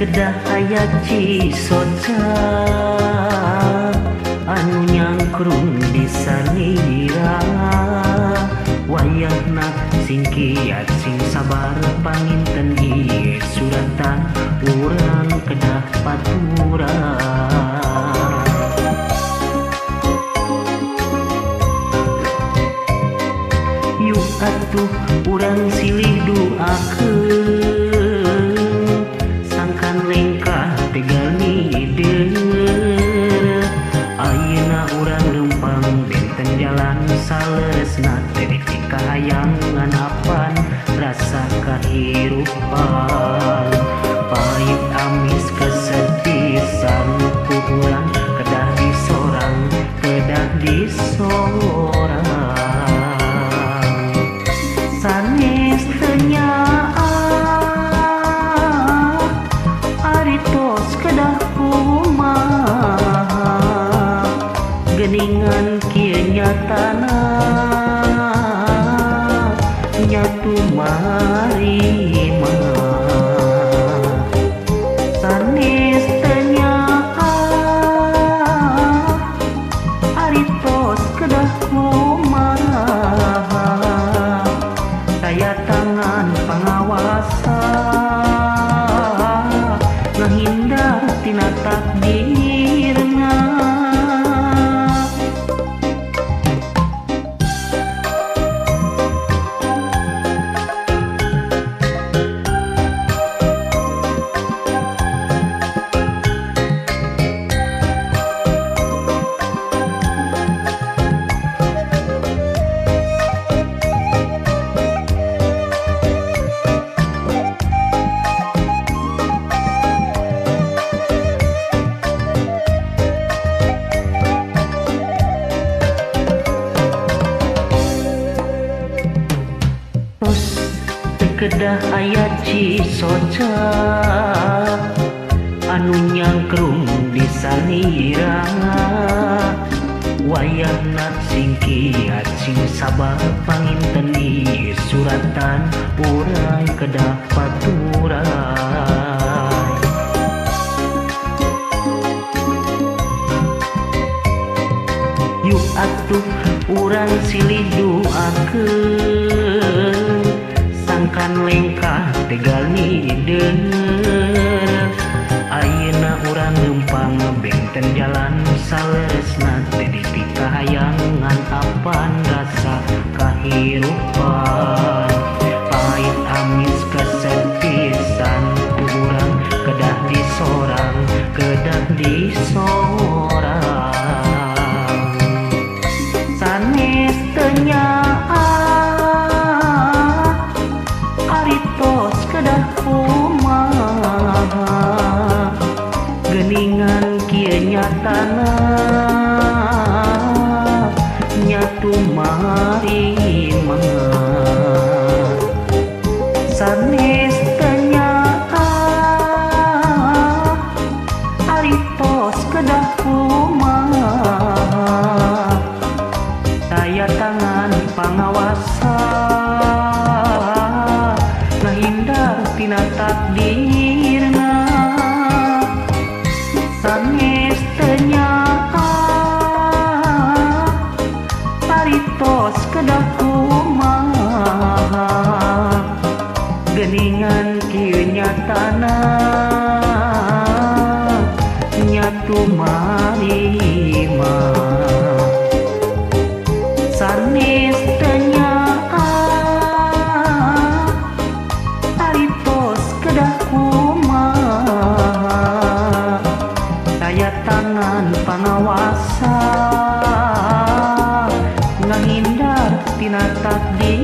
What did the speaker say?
Kedah aya cisoca anu nyangkrung di sanira. Wayahna sing kiat sing sabar panginten ieu suratan urang kedah paturan. Yuk atuh urang silih duakeun sangkan lengkah tegal mider. Ayeuna urang leumpang benten jalan saleresna teh kahayangan apan rasa kahirupan. Pahit amis kesedisan ku urang kedah disorang, kedah disorang. Sanes teu nyaah ari tos kedah kumaha, geuningan kieu nyatana nyatu marima. Sanes teu nyaah ari tos kedah kumaha, daya tangan pangawasa ngahindar tina takdirna. Kedah aya cisoca anu nyangkrung di sanira. Wayahna sing kiat sing sabar panginten ieu suratan urang kedah paturan. Yuk atuh urang silih duakeun sangkan lengkah tegal mider. Ayeuna urang leumpang benten jalan saleresna teh dipikahayangan apan rasa kahirupan. Pahit amis kesedisan ku urang kedah disorang, kedah disorang. Sanes teu nyaah ari tos kedah kumaha, geuningan kieu nyatana nyatu marima. Sanes teu nyaah ari tos kedah kumaha, daya tangan pangawasa ngahindar tina takdirna. Sanes teu nyaah ari tos kedah kumaha, geuningan kieu nyatana nyatu marima. Sanes teu nyaah ari tos kedah kumaha, daya tangan pangawasa ngahindar tina takdir.